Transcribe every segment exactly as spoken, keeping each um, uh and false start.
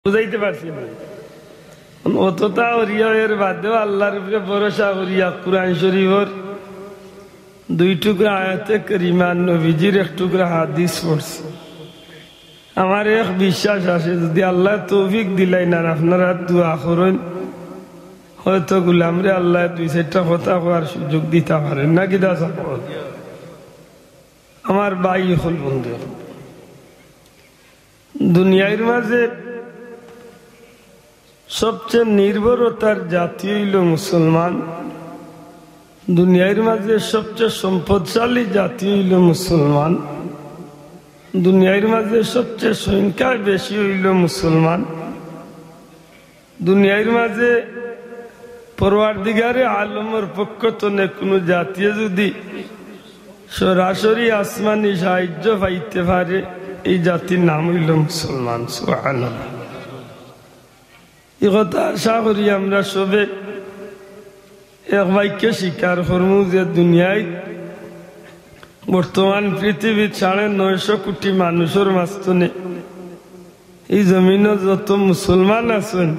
বুঝাইতে পারছি না? অততা করিয়া এর বাদেও আল্লাহর উপরে ভরসা করিয়া কোরআন শরীফর দুই টুকরা আয়াতে কারিমা, নবীজির এক টুকরা হাদিস পড়ছি। আমার এক বিশ্বাস আছে, যদি আল্লাহ তৌফিক দিলাইন আর আপনারা দোয়া করইন, হয়তো গোলামরে আল্লাহ দুই চাইরটা কথা কওয়ার সুযোগ দিতা পারেন, না কিতা চাপন? আমার ভাই অকল, বন্ধু অকল, দুনিয়ার মাঝে সবচেয়ে নির্ভরতার জাতি অইলো মুসলমান। দুনিয়ার মাঝে সবচেয়ে সম্পদশালী জাতি অইলো মুসলমান। দুনিয়ার মাঝে সবচেয়ে সংখ্যায় বেশি অইলো মুসলমান। দুনিয়ার মাঝে পরওয়ারদিগারে আলমর পক্ষ তনে কুনু জাতিয়ে যদি সরাসরি আসমানি সাহায্য পাইতে পারে, এই জাতির নাম অইলো মুসলমান। সুবহানাল্লাহ। ই কথা আশা করি আমরা সবে এক বাক্যে স্বীকার করমু যে দুনিয়ায় বর্তমান পৃথিবীত সাড়ে নয়শো কোটি মানুষর মাঝ তনে ই জমিনো যত মুসলমান আছইন,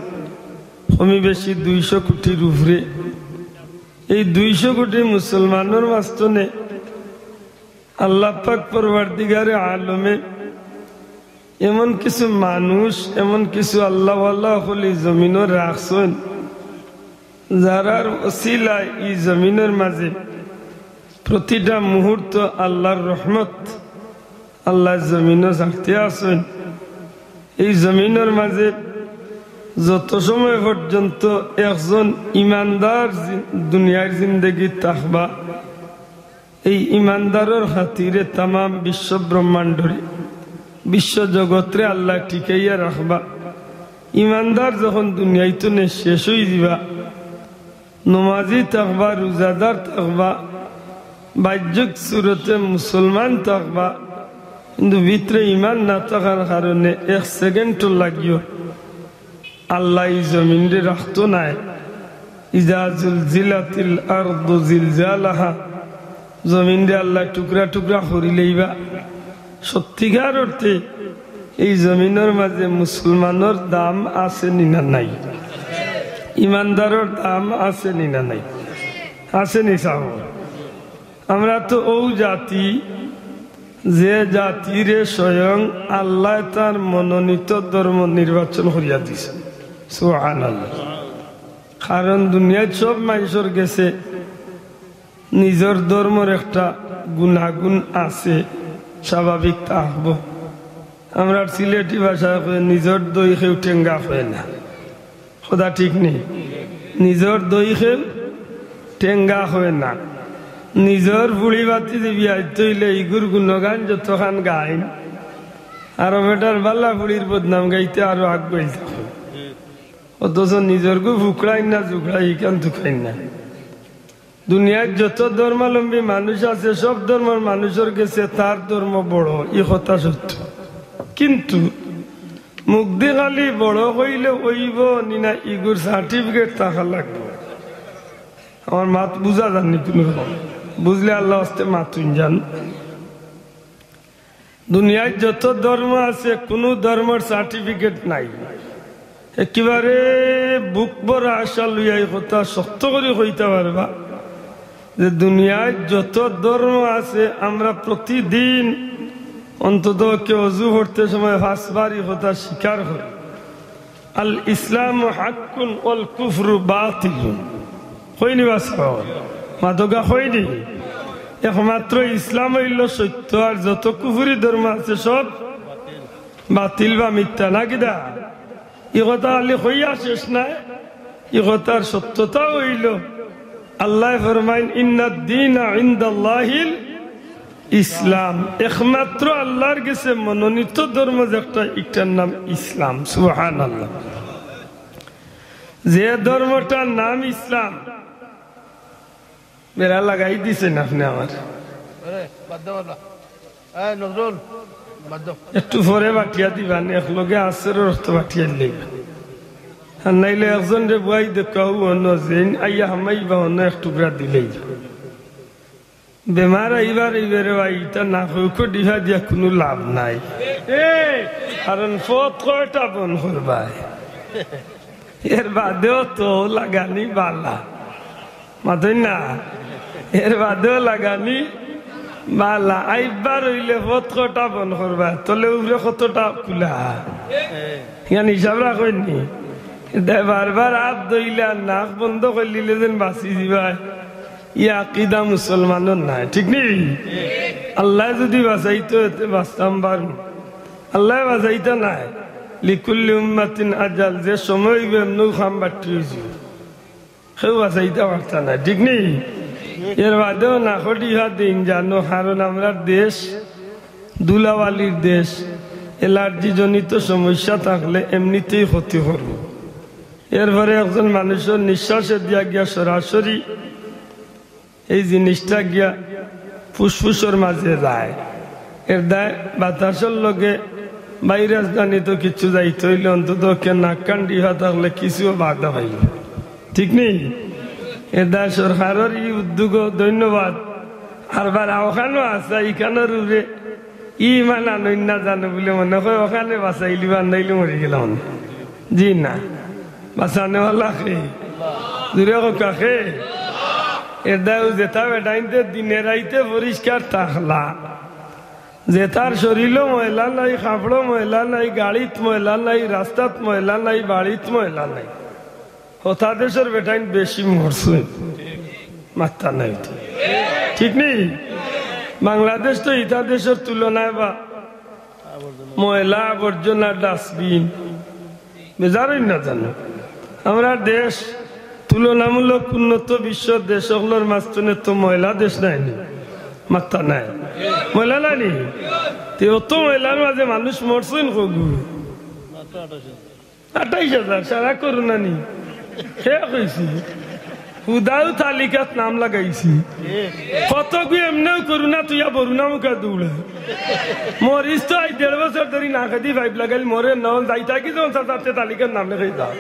কমি বেশি দুইশো কোটির উপরে। এই দুইশো কোটি মুসলমানর মাঝ তনে আল্লাহ পাক পরওয়ারদিগারে আলমে এমন কিছু মানুষ, এমন কিছু আল্লাহওয়ালা অকল ই জমিনো রাখছইন, যারার উসিলায় ই জমিনর মাঝে প্রতিটা মুহূর্ত আল্লাহর রহমত আল্লাহ জমিনো ছাড়তে আছইন। এই জমিনর মাঝে যত সময় পর্যন্ত একজন ইমানদার জি-, দুনিয়ার জিন্দেগিত থাকবা, এই ইমানদারর খাতিরে তামাম বিশ্ব ব্রহ্মাণ্ডরে, বিশ্ব জগতরে আল্লাহ টিকাইয়া রাখবা। ইমানদার যখন দুনিয়াইত নে শেষ অই যিবা, নমাজি থাকবা, রোজাদার থাকবা, বাহ্যিক সুরতে মুসলমান থাকবা, কিন্তু ভিতরে ইমান না থাকার কারণে এক সেকেন্ডও লাগিও আল্লাহ ই জমিনরে রাখতো নায়। ইজা জুলজিলাতিল আরদু জিলজালাহা, জমিনরে আল্লাহ টুকরা টুকরা করি লইবা। সত্যিকার অর্থে এই জমিনর মাঝে মুসলমানর দাম আছে নি না নাই? ইমানদারর দাম আছে নি না নাই? আছে নি সাব? আমরা তো অউ জাতি, যে জাতিরে স্বয়ং আল্লাহ তার মনোনীত ধর্ম নির্বাচন করিয়া দিছে। সুবহানাল্লাহ। কারণ দুনিয়ার সব মানুষর গেছে নিজর ধর্মর একটা গুণাগুণ আছে, স্বাভাবিক থাকবো। আমরার সিলেটি ভাষায় কয়, "নিজর দই কেউ টেঙ্গা কয় না।" কথা ঠিক নি? নিজর দই কেউ টেঙ্গা কয় না। নিজর ফুড়ি ভাতিজি বিয়াইত অইলে ইগুর গুণগান যতখান গাইন, আর বেটার বালা ফুড়ির বদনাম গাইতে আরো আগুয়াইল থাকে। অথচ নিজরগু ফুকড়াইন না, জুকড়াই ইখান তুকাইন না। দুনিয়ার যত ধর্মাবলম্বী মানুষ আছে, সব ধর্মর মানুষর গেছে তার ধর্ম বড়, ই কথা সত্য। কিন্তু মুখদি খালি বড় কইলে অইবো নি না, ইগুর সার্টিফিকেট থাকা লাগবো। আমার মাত বুঝা যার নি কুনু রকম? বুঝলে আল্লাহ আস্তে মাতুন যান। দুনিয়ার যত ধর্ম আছে, কুনু ধর্মর সার্টিফিকেট নাই। একেবারে বুক ভরা আশা লইয়া ই কথা শক্ত করি কইতা পারবা যে দুনিয়ার যত ধর্ম আছে, আমরা প্রতিদিন অন্তত কেউ অজু করতে সময় পাঁচবার ই কথা স্বীকার করি। আল ইসলামু হাক্কুন ওয়াল কুফরু বাতিলুন। কইনি বা সাব? মাতউক্কা কইনি? একমাত্র ইসলাম অইলো সত্য, আর যত কুফরি ধর্ম আছে সব বাতিল বা মিথ্যা, না কিতা? ই কথা খালি কইয়া শেষ নায়, ই কথার সত্যতা অইলো আল্লায় ফরমাইন, "ইন্নাদ দীনা ইনদাল্লাহিল ইসলাম।" একমাত্র আল্লাহর গেছে মনোনীত ধর্ম যেটা, ইটার নাম ইসলাম। সুবহানাল্লাহ। যে ধর্মটার নাম ইসলাম, বেড়া লাগাই দিছেন আপনি আমার। আরে, বাদ দাও আল্লাহ। এই নজরুল, বাদ দাও। একটু পরে বাটিয়া দিবা নে, এক লগে আসরের রক্ত বাটিয়া দিলে। আর নাইলে একজনরে বুয়াই দেখাও অন্য যেন, আইয়া হামাইবা অন্য এক টুকরা দিলেই। বেমার আইবার এইবারে ভাই, ইটা না কউক, ডিহা দিয়া কুনু লাভ নাই। কারণ পথ কয়টা বন্ধ করবায়, এর বাদেও তো লাগানি বালা। মাতইন না? এর বাদেও লাগানি বালা। আইবার অইলে পথ কয়টা বন্ধ করবায়, তলে উপরে কতটা খুলা, ইয়ান হিসাব রাখইন নি? এরদায় বারবার আত ধইলে আর নাক বন্ধ করিলিলে যেন বাঁচি যিবায়, ই আকিদা মুসলমানর নায়, ঠিক নি? আল্লায় যুদি বাঁচাইতো, এতে বাঁচতাম পারমু। আল্লায় বাঁচাইতা নায়। লিকুল্লি উম্মাতিন আজাল, যে সময় অইবো এমনেউ কাম বাট্টি অইযিবো। কেউ বাঁচাইতা পারতা নায়, ঠিক নি? এর বাদেও নাকো টিফা দেইন জানো, কারণ আমরার দেশ ধুলাবালির দেশ, অ্যালার্জি জনিত সমস্যা থাকলে এমনিতেই ক্ষতি করবো। এরপরে একজন মানুষর নিঃশ্বাসে দিয়া গিয়া সরাসরি এই জিনিসটা গিয়া ফুসফুসর মাঝে যায়। এরদায় বাতাসর লগে ভাইরাস জনিত কিছু যাইতে অইলে অন্তত কে নাক কান টিফা থাকলে কিছু বাধা পাইবো, ঠিক নি? এরদায় সরকারর ই উদ্যোগ ধন্যবাদ। আর বার অখানো আছে, ইখানর উপরে ইমান আনইন না জানো বুলে মনে কয় অখানে বাঁচাইলি, বান্ধাইলে মরি গেলাম। জি না, বাঁচানেওয়ালা কে? জুরে কউক্কা কে? এরদায় যেতা বেটাইন্তে দিনে রাইতে পরিষ্কার থাকলা, যেতার শরীলো ময়লা নাই, কাপড়ো ময়লা নাই, গাড়িত ময়লা নাই, রাস্তাত ময়লা নাই, বাড়িত ময়লা নাই, হতা দেশর বেটাইন বেশি মরছে। মাত্তা নাই তো। ঠিক নি? বাংলাদেশ তো ইতা দেশর তুলনায় বা ময়লা আবর্জনা ডাস্টবিন, বেজার অইন না জানো। আমরার দেশ তুলনামূলক উন্নত বিশ্ব দেশ অকলর মাঝখানে তো ময়লা দেশ নায় নি। মাত্তা নাই। ময়লা নায় নি? তে অত ময়লার মাঝে মানুষ মরছইন কগু? আটাইশ হাজার, সারা করোনা নি। কে কইছি? হুদাউ তালিকাত নাম লাগাইছি। কতগু এমনেউ করোনা তুইয়া বরুনা মুখা দৌড়া। মরিচ তো আইজ দেড় বছর ধরি নাকেদি পাইপ লাগাইল, মরে নন, যাইতা কি যখন সাথে তালিকার নাম লেখাই দাও।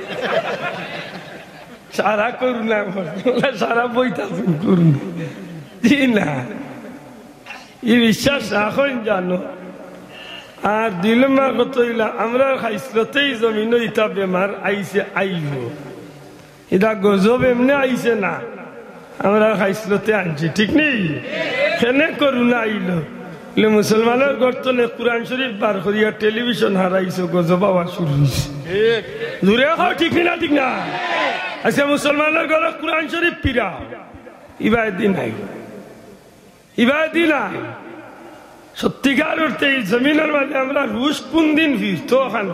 সারা করোনা মরে, সারা বইতা করোনা। জি না। ই বিশ্বাস রাখইন জানো। আর দুই নম্বর কথা অইলা, আমরার খাইছলতেই জমিনো ইতা বেমার আইছে, আইবো। ইতা গজব এমনে আইছে না, আমরার খাইছলতে আনছে, ঠিক নি? কেনে করোনা আইলো? অইলে মুসলমানর ঘর তনে কোরআন শরীফ বার করিয়া টেলিভিশন হারাইছো, গজব আওয়া শুরু অইছে। জুরে কও, ঠিক নি না? ঠিক না? আচ্ছা, মুসলমানর ঘরো কোরআন শরীফ ফিরাও, ইবায়দি নাই। ইবায়দি নাই। সত্যিকার অর্থে ই জমিনর মাঝে আমরার হুশ কুনদিন ফিরতো অখান?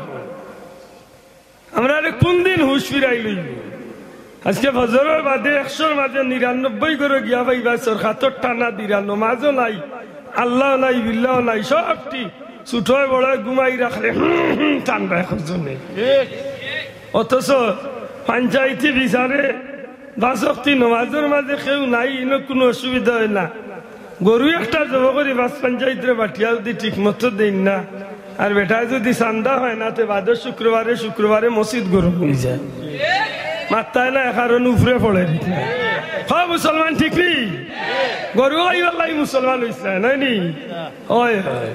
আমরারে কুনদিন হুশ ফিরাইল? আইজকে ফজরর বাদে একশোর মাঝে নিরানব্বই ঘরো গিয়া পাইবা সরকাতর টানা দিরা, নমাজও নাই, আল্লাও নাই, বিল্লাও নাই, সবটি ছুটোয় বড়োয় ঘুমাই রাখলে, হুম, হুম, ঠান্ডায় খরচ নেই। অথচ পঞ্চায়েতি বিচারে পাঁচ ওয়াক্তি নমাজর মাঝে কেউ নাই, ইনো কুনু অসুবিধা অয় না। গরু একটা জবো করি পাঁচ পঞ্চায়েতরে বাটিয়া যুদি ঠিক মতো দেইন না, আর বেটায় যুদি চান্দা পায় না, তে বাদর শুক্রবারে, শুক্রবারে মসজিদ গরম অইযায়। মাত্তায় না, কারণ উপরে পড়ে ঠিক না। হ মুসলমান, ঠিক নি? গরু খাইবার লাগি মুসলমান অইছে, নায় নি? অয়, অয়।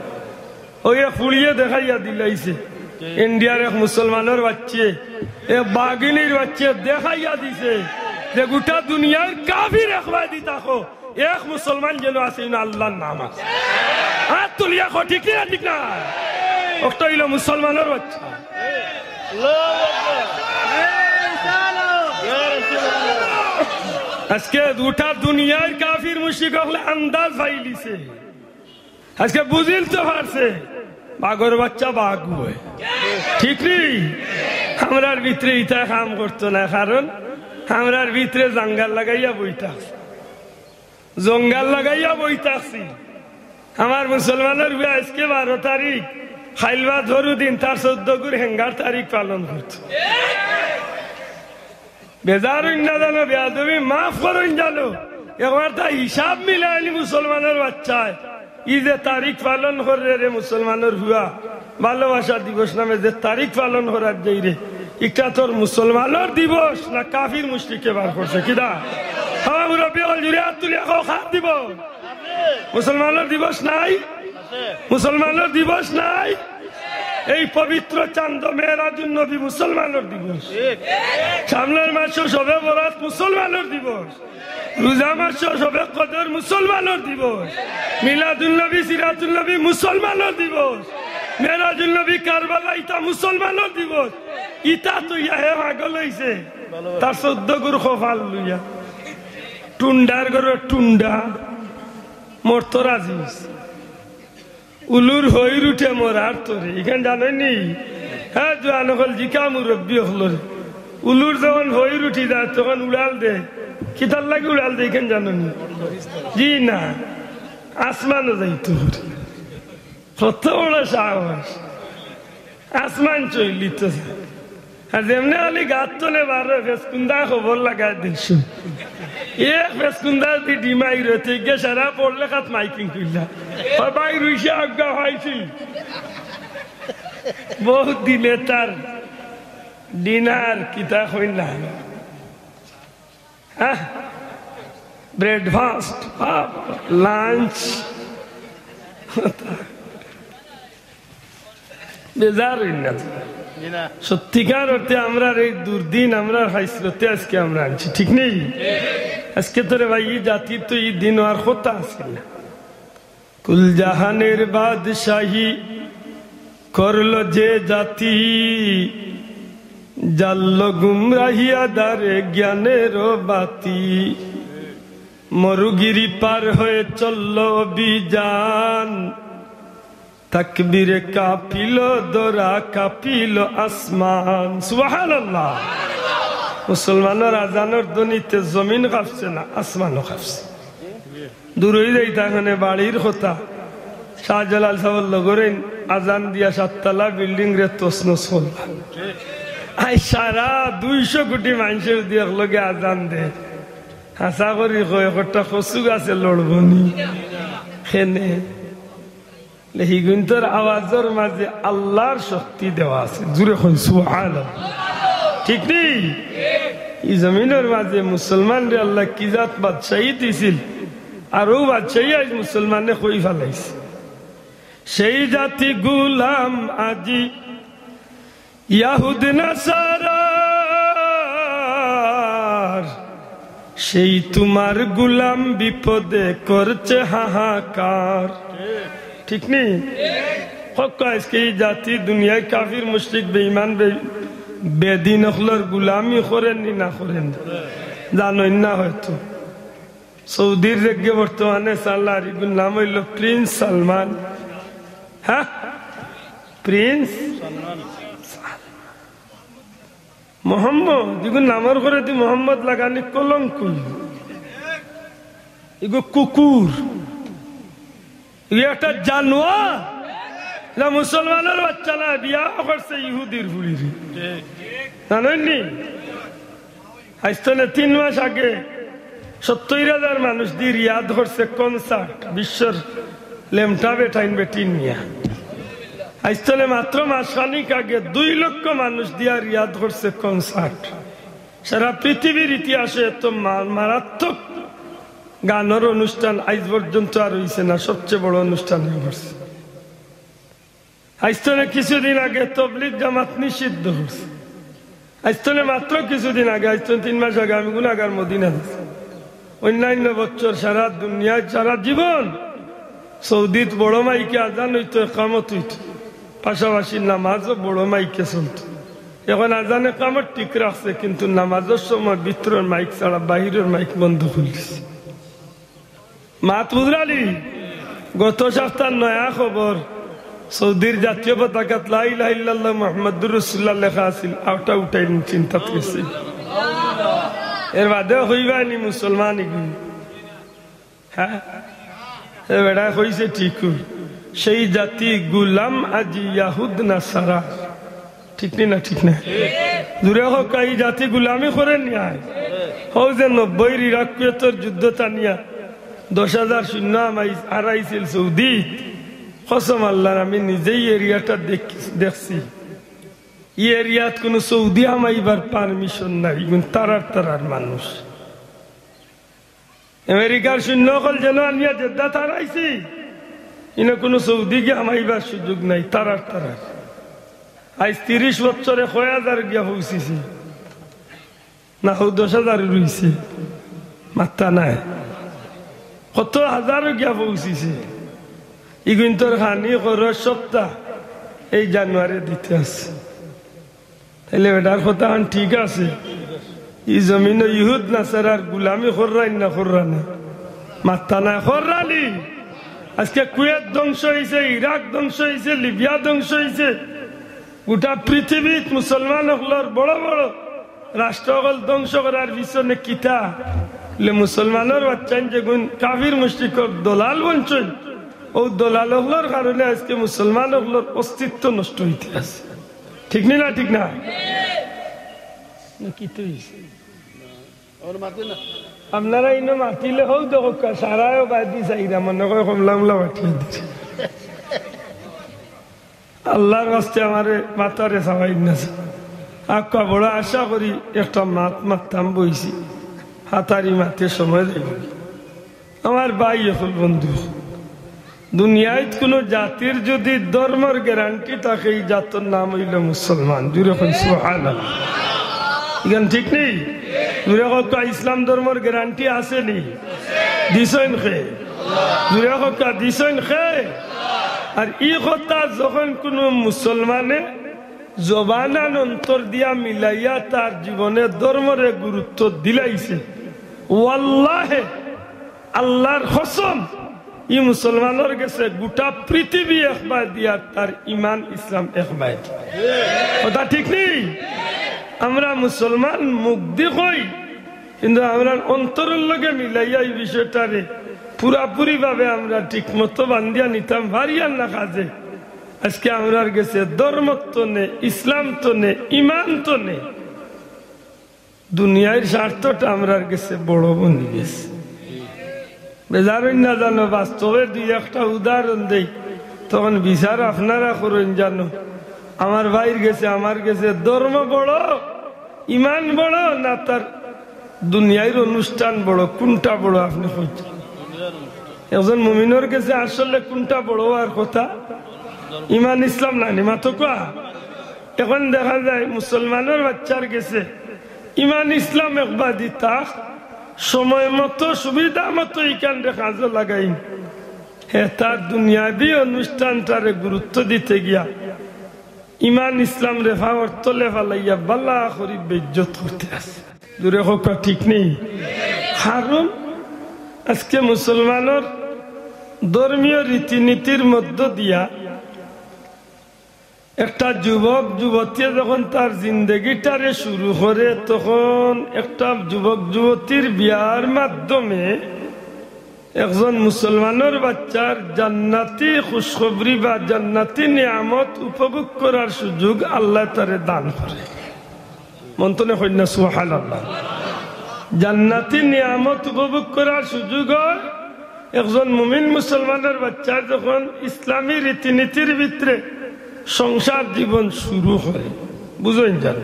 অউ এক ফুড়িয়ে দেখাইয়া দিলাইছে, ইন্ডিয়ার এক মুসলমানর বাইচ্চে, এক বাগিনীর বাইচ্চে দেখাইয়া দিছে যে গুটা দুনিয়ার কাফির একবায়দি থাকো, এক মুসলমান যেন আছে, ইনো আল্লার নাম আছে। আত তুলিয়া কও, ঠিক নি না? ঠিক না? অকটা অইলো মুসলমানর বাইচ্চা। আইজকে গুটা দুনিয়ার কাফির মুশরিক অকলে আন্দাজ পাইলিছে। আইজকে বুঝিল তো পারছে, বাঘর বাইচ্চা বাঘ অয়। ঠিক নি? আমরার ভিতরে ইতা কাম করতো না, কারণ আমরার ভিতরে জঙ্গল লাগাইয়া বই থাকছি। জঙ্গল লাগাইয়া বই থাকছি। আমার মুসলমানর পুয়া আইজকে বারো তারিখ, কাইল বাদ হকল দিন, তার চৌদ্দগুর হেঙ্গার তারিখ পালন করতো। বেজার অইন না জানো, বেয়াদবি মাফ করইন জানো। একবার তা হিসাব মিলাইলি মুসলমানর বাইচ্চায়। ই যে তারিখ পালন কররে রে মুসলমানর পুয়া, ভালোবাসা দিবস নামে যে তারিখ পালন করার যাইরে, ইটা তোর মুসলমানর দিবস না কাফির মুশরিকে বার করছে? কিতা? হ্যাঁ, মুরব্বি অকল জুরে আত তুলিয়া কও, কার দিবস? মুসলমানর দিবস নাই? মুসলমানর দিবস নাই? এই পবিত্র চান্দ মেরাজুন নবী মুসলমানর দিবস। সামনের মাসো শবে বরাত মুসলমানর দিবস। রোজা মাসো শবে কদর মুসলমানর দিবস। মিলাদুন নবী, সিরাতুন নবী মুসলমানর দিবস। মেরাজুন নবী কারবালা ইতা মুসলমানর দিবস। ইতা তো ইয়া হে পাগল অইছে। তার চৌদ্দ গুর কপাল লইয়া। টুন্ডার ঘরর টুন্ডা। মরতো রাজি অইছে। উলুর হইর উঠে মরার তরে, ইখান জানইন নি? হ্যাঁ, জোয়ান অকল জিকা মুরব্বি অকলরে। উলুর যখন হইর উঠি যায়, তখন উড়াল দে। কিতার লাগি উড়াল দে, ইখান জানো নি? জি না, আসমানো যাইতো পারে। কত বড় সাহস! আসমান চইলিত। আর যেমনে খালি গাত তলে বারো, ফেসকুন্দা খবর লাগাই দিছু। এক ফেসকুন্দা দি ডিমাই রতে গিয়া সারা পড়লে খাত মাইকিং কইলা। আর ভাই রুইসা আজ্ঞা পাইছি। বহুত দিনে তার ডিনার কিতা কইলা। হ্যাঁ? Breakfast, lunch. বেজার অইন না। জি না। সত্যিকার অর্থে আমরার এই দুর্দিন, আমরার হাইসরতে আজকে আমরা আনছি, ঠিক নি? আজকে তো রে ভাই, ই জাতির তো ই দিন অওয়ার কথা আছিল না। কুল জাহানের বাদশাহী করল যে জাতি, জানল গুমরাহি আধারে জ্ঞানের বাতি। মরুগিরি পার হয়ে চলল অভিযান, তাকবীরে কাঁপিল ধরা, কাঁপিল আসমান। সুবহানাল্লাহ। মুসলমানর আজানর ধ্বনিতে জমিন কাঁপছে না, আসমানও কাঁপছে। দূরই যাইতা, এখানে বাড়ির কথা। শাহজালাল সাহেবর লগরে আজান দিয়া সাততলা বিল্ডিং রে তছনছ করলা। আই সারা দুইশো কোটি মানুষের দিয়ে একলগে আজান দে। হাছা করি কয়, একটা কচু গাছে লড়বো নি? কেনে? লে হিগুইন্তর আওয়াজর মাঝে আল্লাহর শক্তি দেওয়া আছে। জুরে কই সুবহানাল্লাহ। ঠিক নি? ই জমিনর মাঝে মুসলমানরে আল্লাহ কি জাত বাদশাহী দিছিল, আর অউ বাদশাহী আইজ মুসলমানে কই ফালাইছে। সেই জাতি গুলাম আজি ইয়াহুদ নাসারার, সেই তোমার গুলাম বিপদে করছে হাহাকার। ঠিক নি? হক আজকে এই জাতি দুনিয়ার কাফির, মুশরিক, বেঈমান, বে-, বেদিন অকলর গুলামি করের নি না করের না? জানইন না হয়তো। সৌদির রেগে বর্তমানে সাল্লার ইগুর নাম অইল প্রিন্স সালমান। হ্যাঁ, প্রিন্স মোহাম্মদ, ইগুর নামর ঘরে দি মোহাম্মদ লাগানি কলঙ্ক। ইগু কুকুর, ইগু একটা জানোয়ার। না, মুসলমানর বাচ্চা না, বিয়া করছে ইহুদির ফুড়িরে। জানইন নি? আইজ তনে তিন মাস আগে সত্তইর হাজার মানুষ দি রিয়াদ করছে কনসার্ট, বিশ্বর লেমটা বেটাইন বেটিন নিয়া। আইজ তনে মাত্র মাসখানিক আগে দুই লক্ষ মানুষ দিয়া রিয়াদ করছে কনসার্ট। সারা পৃথিবীর ইতিহাসে এত মা-, মারাত্মক গানর অনুষ্ঠান আইজ পর্যন্ত আর অইছে না, সবচেয়ে বড় অনুষ্ঠান অই গেছে। আইজ তনে কিছুদিন আগে তবলিগ জামাত নিষিদ্ধ করছে। আইজ তনে মাত্র কিছুদিন আগে, আইজ তনে তিন মাস আগে আমি গুনাগার মদিনা গেছি। অন্যান্য বছর সারা দুনিয়ায় সারা জীবন সৌদিত বড় মাইকে আজান অইতো, একামত অইতো, পাশাপাশি নামাজও বড় মাইকে চলতো। এখন আজান একামত ঠিক রাখছে, কিন্তু নামাজর সময় ভিতরর মাইক ছাড়া বাহিরর মাইক বন্ধ করি দিছে। মাত বুঝরানি? গত সপ্তাহ নয়া খবর, সৌদির জাতীয় পতাকাত লা ইলাহা ইল্লাল্লাহ মুহাম্মাদুর রাসূলুল্লাহ লেখা আছিল, ওটা উঠাই চিন্তাত গেছে। এর বাদে কইবায়নি মুসলমান ইগু? হ্যাঁ, এ বেটায় কইছে ঠিক। সেই জাতি গুলাম আজি ইয়াহুদ নাসারা। ঠিক নি না? ঠিক না? জুরে কউক্কা, ই জাতি গুলামি করের নি আয়? হউ যে নব্বইর ইরাক কুয়েতর যুদ্ধ টানিয়া দশ হাজার সৈন্য হামাই-, হারাইছিল সৌদিত। কসম আল্লাহর, আমি নিজেই এরিয়াটা দেখ-, দেখছি। ই এরিয়াত কুনু সৌদি হামাইবার পারমিশন নাই, ইগুন তারার তারার মানুষ। আমেরিকার সৈন্য অকল যেন আনিয়া জেদ্দাত হারাইছি, ইনো কুনু সৌদি গিয়া হামাইবার সুযোগ নাই, তারার তারার। আইজ তিরিশ বছরে কয় হাজার গিয়া পৌঁছিছে? না, হউ দশ হাজার রইছে, মাত্তা নাই। কত হাজারো গিয়া পৌঁছিছে। ইগুইন্তর খানি খরচ সপ্তাহ এই জানুয়ারি দিতে আছে। তাইলে বেটার কথা অখন ঠিক আছে। ই জমিনো ইহুদ নাসারার গুলামি কররাইন না কররা না? মাত্তা নাই, কররানি। আজকে কুয়েত ধ্বংস অইছে, ইরাক ধ্বংস অইছে, লিবিয়া ধ্বংস অইছে। গোটা পৃথিবীত মুসলমান অকলর বড় বড় রাষ্ট্র অকল ধ্বংস করার পিছনে কিতা? অইলে মুসলমানর বাচ্চাইন যেগুন কাফির মুশরিকর দলাল বনছইন, অউ দলাল অকলর কারণে আজকে মুসলমান অকলর অস্তিত্ব নষ্ট অইতে আছে। ঠিক নি না? ঠিক না? না, কিতা অইছে? আপনারা ইনো মাতিলে হউ দেখউক্কা, সারায়ও বায়দি চাইরা, মনে কয় কমলা উমলা মাতি দিছে। আল্লার ওয়াস্তে আমারে মাতারে চাবাইন না। আক্কা বড় আশা করি একটা মাত মাততাম বইছি, হাতারি মাতে সময় যাইব। আমার ভাই অকল, বন্ধু, দুনিয়াত কুনু জাতির যুদি ধর্মর গ্যারান্টি থাকে, ই জাতর নাম অইলো মুসলমান। জুরে কইন সুবহানাল্লাহ। ইখান ঠিক নি? জুরে কউক্কা, ইসলাম ধর্মর গ্যারান্টি আছে নি? দিছইন কে? জুরে কউক্কা, দিছইন কে? আর ই কথা যখন কুনু মুসলমানে জবানান অন্তর দিয়া মিলাইয়া তার জীবনে ধর্মরে গুরুত্ব দিলাইছে, ওয়াল্লাহে, আল্লার কসম, ই মুসলমানর গেছে গোটা পৃথিবী এক বায়দি আর তার ইমান ইসলাম এক বায়দি। কথা ঠিক নি? আমরা মুসলমান মুখদি কই, কিন্তু আমরার অন্তরর লগে মিলাইয়া ই বিষয়টারে পুরাপুরি ভাবে আমরা ঠিকমতো বান্ধিয়া নিতাম পারিয়ার না কাজে। আজকে আমরার গেছে ধর্ম তো নে, ইসলাম তো নে, ইমান তো নে, দুনিয়ার স্বার্থটা আমরার গেছে বড় বনি গেছে। বেজার অইন না জানো, বাস্তবে দুই একটা উদাহরণ দেই, তখন বিচার আপনারা করইন জানো। আমার ভাইর গেছে, আমার গেছে ধর্ম বড়, ইমান বড়, না তার দুনিয়ার অনুষ্ঠান বড়? কুনটা বড় আপনে কইন? একজন মুমিনর গেছে আসলে কুনটা বড় অওয়ার কথা? ইমান ইসলাম নায় নি? মাতো কউক্কা। এখন দেখা যায় মুসলমানর বাচ্চার গেছে ইমান ইসলাম এক বায়দি থাক, সময় মতো সুবিধা মতো ইখানরে কাজো লাগাইন। হে তার দুনিয়াবি অনুষ্ঠানটারে গুরুত্ব দিতে গিয়া ইমান ইসলামরে পাওর তলে ফালাইয়া বালা করি বেইজ্জত করতে আছে। জুরে কউক্কা, ঠিক নি? কারণ আজকে মুসলমানর ধর্মীয় রীতিনীতির মধ্য দিয়া একটা যুবক যুবতীয়ে যখন তার জিন্দেগিটারে শুরু করে, তখন একটা যুবক যুবতীর বিয়ার মাধ্যমে একজন মুসলমানর বাচ্চার জান্নাতি খুশখবরি বা জান্নাতি নিয়ামত উপভোগ করার সুযোগ আল্লায় তারে দান করে। মন তনে কইন না সুবহানাল্লাহ। জান্নাতি নিয়ামত উপভোগ করার সুযোগ অয় একজন মুমিন মুসলমানর বাচ্চার যখন ইসলামী রীতিনীতির ভিতরে সংসার জীবন শুরু করে, বুঝইন জানো।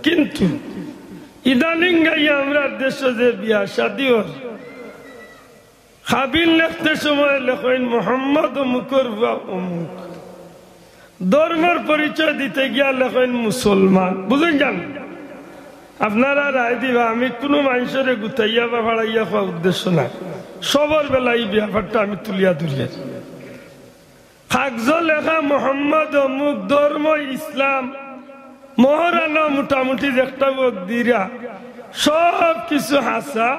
কিন্তু ইদানিং গাইয়া আমরার দেশো যে বিয়া শাদী অর, কাবিন লেখতে সময় লেখইন মোহাম্মদ অমুকর পুয়া অমুক। ধর্মর পরিচয় দিতে গিয়া লেখইন মুসলমান। বুঝইন জানো? আপনারা রায় দিবা, আমি কুনু মানষরে গুতাইয়া বা ফাড়াইয়া কওয়ার উদ্দেশ্য নায়। সবর বেলা ই ব্যাপারটা আমি তুলিয়া ধরিয়ার। কাগজো লেখা মোহাম্মদ অমুক, ধর্ম ইসলাম, মোহরানা মোটামুটি যেকটা অউক দিরা, সব কিছু হাছা,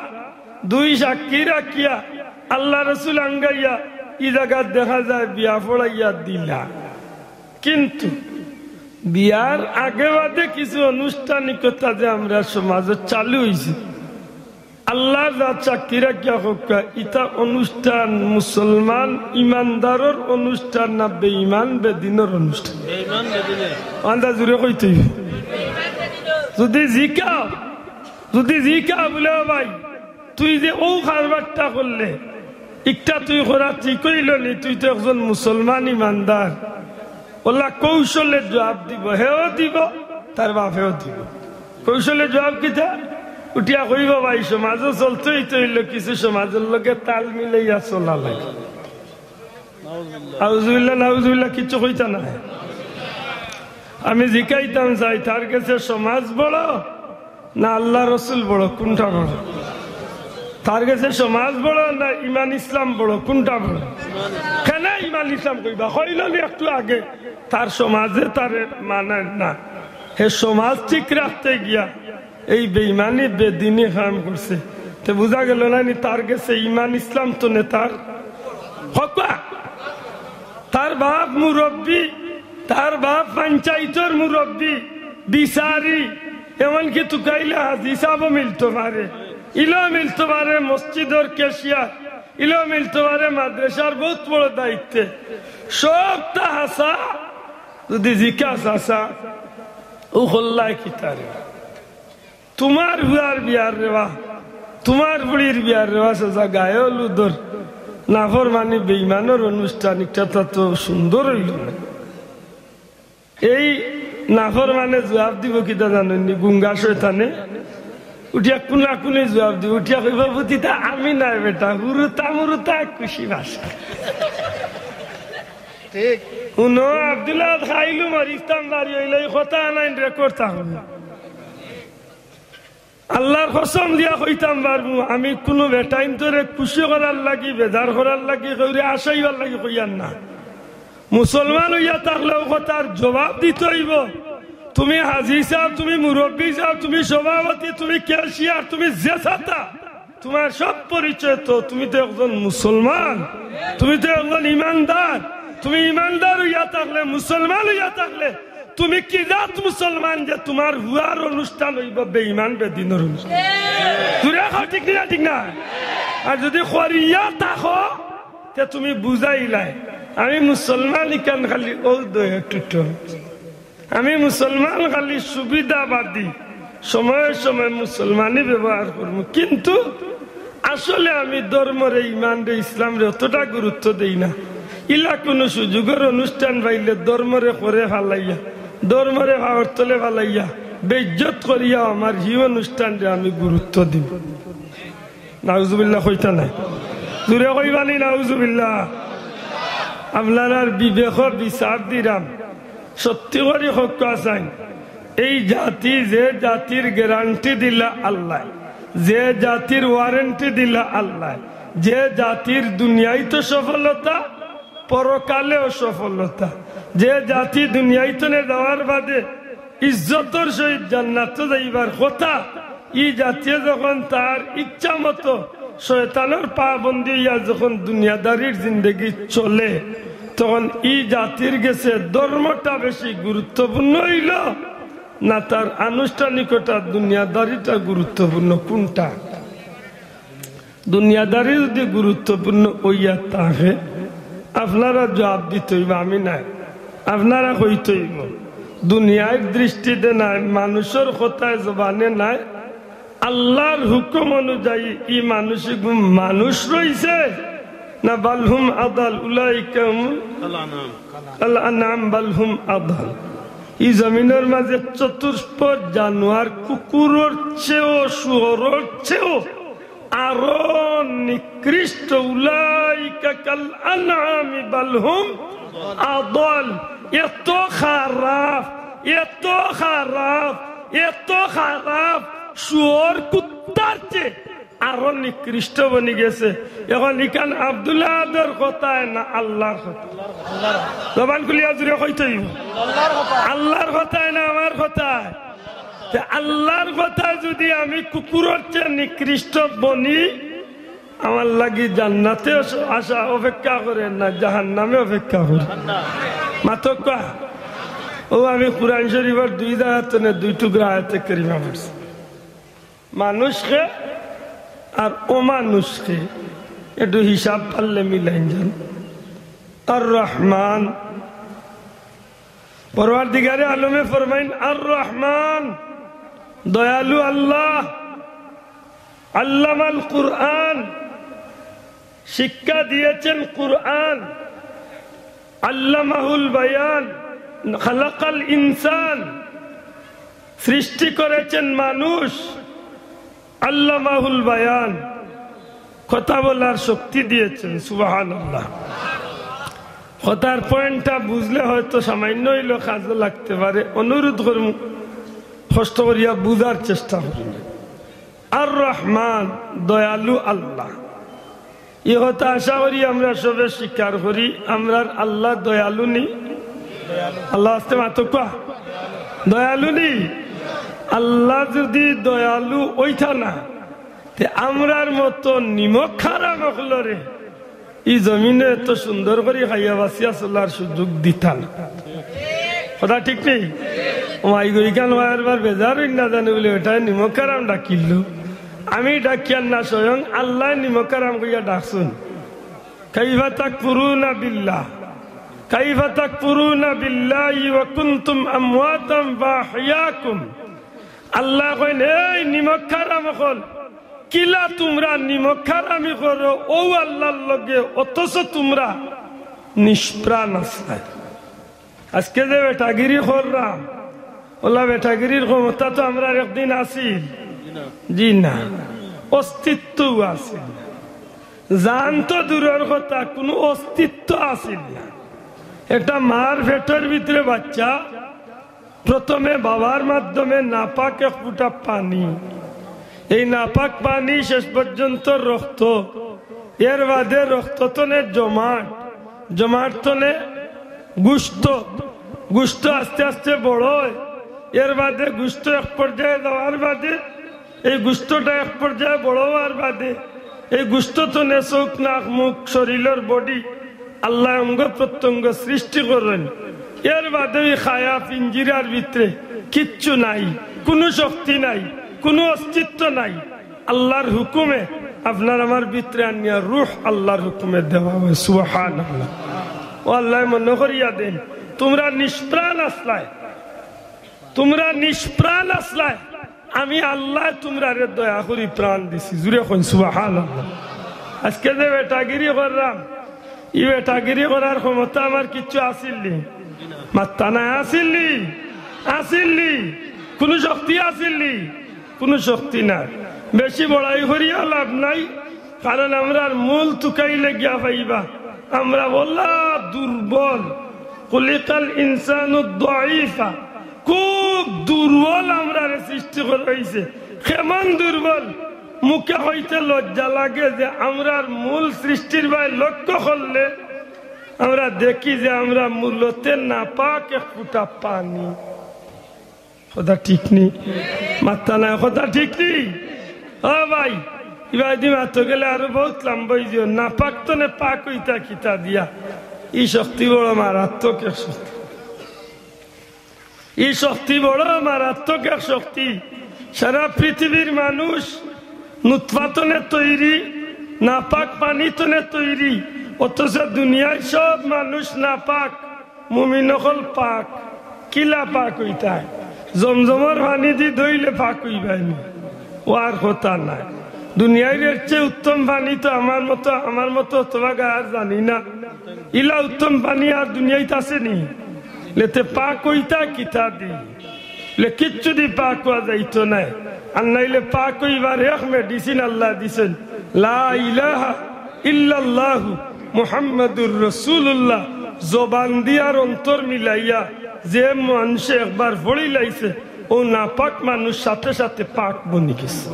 দুই সাক্ষী রাখিয়া আল্লার রসুল আঙ্গাইয়া ই জাগাত দেখা যায় বিয়া পড়াইয়া দিলা। কিন্তু বিয়ার আগে বাদে কিছু আনুষ্ঠানিকতা যে আমরার সমাজো চালু অইছে, আল্লার জাত সাক্ষী রাখিয়া কউক্কা, ইতা অনুষ্ঠান মুসলমান ইমানদারর অনুষ্ঠান না বেঈমান বেদিনর অনুষ্ঠান? বেঈমান বেদিনর। আন্দা জুরে কইতে অইবো। যুদি জিকাও, যুদি জিকাও বুলে, "ও ভাই, তুই যে অউ কারবারটা করলে, ইকটা তুই করা ঠিক অইলো নি, তুই তো একজন মুসলমান ইমানদার।" অলা কৌশলে জুয়াব দিবো, হেও দিবো, তার বাপেও দিবো। কৌশলে জুয়াব কিতা? উঠিয়া কইবো, "ভাই, সমাজো চলতে অইতে অইলে কিছু সমাজর লগে তাল মিলাইয়া চলা লাগে।" আউজুবিল্লাহ, নাউজুবিল্লাহ, কিচ্ছু কইতা নায়। আমি জিকাইতাম চাই, তার গেছে সমাজ বড় না আল্লাহ রসুল বড়, কোনটা বড়? তার গেছে সমাজ বড় না ইমান ইসলাম বড়, কোনটা বড়? কেনে ইমান ইসলাম কইবা? কইল নি একটু আগে, তার সমাজে তারে মানায় না। হে সমাজ ঠিক রাখতে গিয়া এই বেইমানি বেদিনি কাম করছে। তে বুঝা গেল না নি, তার গেছে ইমান ইসলাম তো নেতার হকা। তার বাপ মুরব্বী, তার বাপ পঞ্চায়েতর মুরব্বী, বিচারি, এমনকি তুকাইলে হাজি সাহেবও মিলতো পারে, ইলো মিলতো পারে মসজিদর ক্যাশিয়ার, ইলো মিলতো পারে মাদ্রাসার বহুত বড় দায়িত্বে। সবটা হাছা। যদি জিকাস হাছা, ও হল্লায় কি তারে? তোমার ফুয়ার বিয়ার রেবা, তোমার ফুড়ির বিয়ার রেবা, সোজা গায়ে হলুদর নাফরমানি বেইমানর অনুষ্ঠান, একটা তা তো সুন্দর অইল না। এই নাফরমানে জুয়াব দিব কিতা জানইন নি? গুঙ্গা শয়তানে উঠিয়া কুনা কুনি জুয়াব দিব, উঠিয়া কইবা, "বুঝিতা আমি নায় বেটা, হুরুতা মুরুতা খুশি ভাষা।" ঠিক। হুনো, আব্দুল্লাহ খাইলু মরিস্তাম বাড়ি অইলে এই কথা আনাইন রেকর্ড থাকবে। আল্লাহর কসম দিয়া কইতাম পারমু, আমি কুনু বেটাইন্তরে খুশি করার লাগি, বেজার করার লাগি, কেউরে আশাইবার লাগি কইয়ার না। মুসলমান অইয়া থাকলে ও কথার জবাব দিতে অইব। তুমি হাজি সাহেব, তুমি মুরব্বী সাহেব, তুমি সভাপতি, তুমি ক্যাশিয়ার, তুমি যে ছাতা, তোমার সব পরিচয় তো, তুমি তো একজন মুসলমান, তুমি তো একজন ইমানদার। তুমি ইমানদার অইয়া থাকলে, মুসলমান অইয়া থাকলে, তুমি কি জাত মুসলমান যে তোমার ফুয়ার অনুষ্ঠান অইব বেইমান বেদিনর অনুষ্ঠান? জুরে কও, ঠিক না, ঠিক না? আর যদি করিয়া থাকো, তে তুমি বুঝাইলায়, আমি মুসলমান ইখান খালি ও দয়ে টুটো। আমি মুসলমান খালি সুবিধাবাদী, সময়ে সময়ে মুসলমানি ব্যবহার করমু, কিন্তু আসলে আমি ধর্মরে, ইমানরে, ইসলামরে অতটা গুরুত্ব দেই না। ইলা কুনু সুযোগর অনুষ্ঠান পাইলে ধর্মরে করে ফালাইয়া, ধর্মরে পাওর তলে ফালাইয়া, বেইজ্জত করিয়া আমার হি অনুষ্ঠানরে আমি গুরুত্ব দিমু। নাউজুবিল্লাহ কইতা নায়? জুরে কইবা নি নাউজুবিল্লাহ? আপনারার বিবেকো বিচার দিরাম, সত্যি করি কউক্কা চাইন। এই জাতি, যে জাতির গ্যারান্টি দিলা আল্লায়, যে জাতির ওয়ারেন্টি দিলা আল্লায়, যে জাতির দুনিয়াইত সফলতা, পরকালেও সফলতা, যে জাতি দুনিয়াইতনে যাওয়ার বাদে ইজ্জতর সহিত জান্নাতো যাইবার কথা, ই জাতিয়ে যখন তার ইচ্ছা মতো শয়তানর পাবন্দি অইয়া যখন দুনিয়াদারির জিন্দেগি চলে, তখন ই জাতির গেছে ধর্মটা বেশি গুরুত্বপূর্ণ অইল না তার আনুষ্ঠানিকতা, দুনিয়াদারিটা গুরুত্বপূর্ণ কোনটা? দুনিয়াদারি যদি গুরুত্বপূর্ণ অইয়া থাকে, আপনারা জবাব দিতে অইব, আমি নায়, আপনারা কইতে অইব। দুনিয়ার দৃষ্টিতে নায়, মানুষর কথায় জবানে নায়, আল্লাহর হুকুম অনুযায়ী ই মানুষ ইগু মানুষ রইছে না, বালহুম আদাল, উলাইকা হুমুল আল আনাম, বালহুম আদাল। ই জমিনর মাঝে চতুষ্পদ জানোয়ার, কুকুরর চেয়েও, শুয়োরর চেয়েও আরো নিকৃষ্ট। উলাইকা কাল আনআমি বালহুম আদাল। এত খারাপ, এত খারাপ, এত খারাপ, শুয়োর কুত্তার চেয়ে আরো নিকৃষ্ট বনি গেছে। এখন ইখান আব্দুল আহাদর কথায় না আল্লাহর কথা? জবান খুলিয়া জুরে কইতে অইব। আল্লাহর কথায় না আমার কথায়? তে আল্লাহর কথায় যদি আমি কুকুরর চেয়ে নিকৃষ্ট বনি, আমার লাগি জান্নাতে আশা অপেক্ষা করে না জাহান্নামে অপেক্ষা করে? মাতক্কা। ও আমি কোরআন শরীফর দুই জাগাত দুই টুকরা আয়াতে কারিমা পড়ছি। মানুষকে আর অমানুষকে একটু হিসাব পারলে মিলাইন যান। আর রহমান, পরওয়ারদিগারে আলমে ফরমাইন, আর রহমান, দয়ালু আল্লাহ, আল্লামাল কুরআন, শিক্ষা দিয়েছেন কুরআন, আল্লামাহুল বায়ান, খালাকাল ইনসান, সৃষ্টি করেছেন মানুষ, আল্লামাহুল বায়ান, কথা বলার শক্তি দিয়েছেন। সুবহানাল্লাহ। কথার পয়েন্টটা বুঝলে হয়তো সামান্য হইলেও কাজে লাগতে পারে। অনুরোধ করমু, কষ্ট করিয়া বুঝার চেষ্টা করমু। আর রহমান, দয়ালু আল্লাহ। ই কথা আশা করি আমরা সবে স্বীকার করি, আমরার আল্লাহ দয়ালু নি? আল্লাহ আস্তে মাতউক্কা, দয়ালু নি? আল্লাহ যদি দয়ালু অইতা না, তে আমরার মতো নিমক হারাম অকলরে ই জমিনো এত সুন্দর করি খাইয়া বাঁচিয়া চলার সুযোগ দিতা না। কথা ঠিক নি? ও মাই গো, ইখান ওয়ার বার বেজার অইন না জানি বলে ওটায় নিমক হারাম ডাকিল। আমি ডাকিয়ার না, স্বয়ং আল্লায় নিমক হারাম কইয়া ডাকছইন। কাইফা তাকফুরুনা বিল্লাহ, কাইফা তাকফুরুনা বিল্লাহি ওয়া কুনতুম আমওয়াতান ফাআহইয়াকুম। আল্লায় কইন, এই নিমক হারাম অকল, কিলা তুমরা নিমক হারামি করো অউ আল্লাহর লগে, অথচ তুমরা নিষ্প্রাণ আছলায়। আজকে যে বেটাগিরি কররাম, অলা বেটাগিরির ক্ষমতা তো আমরার একদিন আছিল? জি না, অস্তিত্বও আছিল না। জান তো দূরর কথা, কুনু অস্তিত্ব আছিল না। একটা মার পেটর ভিতরে বাচ্চা, প্রথমে বাবার মাধ্যমে নাপাক এক ফুটা পানি, এই নাপাক পানি শেষ পর্যন্ত রক্ত, এর বাদে রক্ত তনে জমাট, জমাট তনে গুস্ত, গুস্ত আস্তে আস্তে বড় অয়, এর বাদে গুস্ত এক পর্যায়ে যাওয়ার বাদে, এই গুস্তটা এক পর্যায়ে বড় অওয়ার বাদে, এই গুস্ত তনে চউখ, নাক, মুখ, শরীলর বডি, আল্লায় অঙ্গ প্রত্যঙ্গ সৃষ্টি করইন। এর বাদে ওই খায়া পিঞ্জিরার ভিতরে কিচ্ছু নাই, কুনু শক্তি নাই, কুনু অস্তিত্ব নাই। আল্লাহর হুকুমে আপনার আমার ভিতরে আনিয়া রুহ আল্লাহর হুকুমে দেওয়া অয়। সুবহানাল্লাহ। ও আল্লায় মনো করিয়া দেইন, তুমরা নিষ্প্রাণ আছলায়, তুমরা নিষ্প্রাণ আছলায়, আমি আল্লায় তুমরারে দয়া করি প্রাণ দিছি। জুরে কইন সুবহানাল্লাহ। আজকে যে বেটাগিরি কররাম, ই বেটাগিরি করার ক্ষমতা আমার কিচ্ছু আছিল নি? মাত্তা নাই, আছিল নি? আছিল নি? কুনু শক্তি আছিল নি? কুনু শক্তি নাই। বেশি বড়াই করিয়া লাভ নাই, কারণ আমরার মূল তুকাইলে গিয়া পাইবা। আমরা অলা দুর্বল, খুলিকাল ইনসানু দাঈফা, খুব দুর্বল আমরারে সৃষ্টি করা অইছে। কেমন দুর্বল? মুখে কইতে লজ্জা লাগে যে আমরার মূল সৃষ্টির বায় লক্ষ্য করলে আমরা দেখি যে আমরা মূলতে নাপাক এক ফুটা পানি। কথা ঠিক নি? মাত্তা নাই, কথা ঠিক নি? ও ভাই, ইবাদি মাতো গেলে আরো বহুত লম্বা অইযিবো। নাপাক তনে পাক অইতা কিতা দিয়া? ই শক্তি বড় মারাত্মক এক শক্তি। ই শক্তি বড় মারাত্মক এক শক্তি। সারা পৃথিবীর মানুষ নুতফা তনে তৈরি, নাপাক পানি তনে তৈরি, অথচ দুনিয়ার সব মানুষ নাপাক, মুমিন অকল পাক। কিলা পাক অইতায়? জমজমর পানি দি ধইলে পাক অইবায় নি? অওয়ার কথা নায়। দুনিয়ার এর চেয়ে উত্তম পানি তো আমার মতো, আমার মতো অথবা গায়ার জানি না। ইলা উত্তম পানি আর দুনিয়াইত আছে নি? লেতে পাক অইতা কিতা দি? লে কিচ্ছু দি পাক অওয়া যাইতো নায়। আর নাইলে পাক অইবার এক medicine আল্লায় দিছইন, লা ইলাহা ইল্লাল্লাহু মুহাম্মাদুর রাসূলুল্লাহ। জবান দি আর অন্তর মিলাইয়া যে মানষে একবার পড়িলাইছে, অউ নাপাক মানুষ সাথে সাথে পাক বনি গেছে।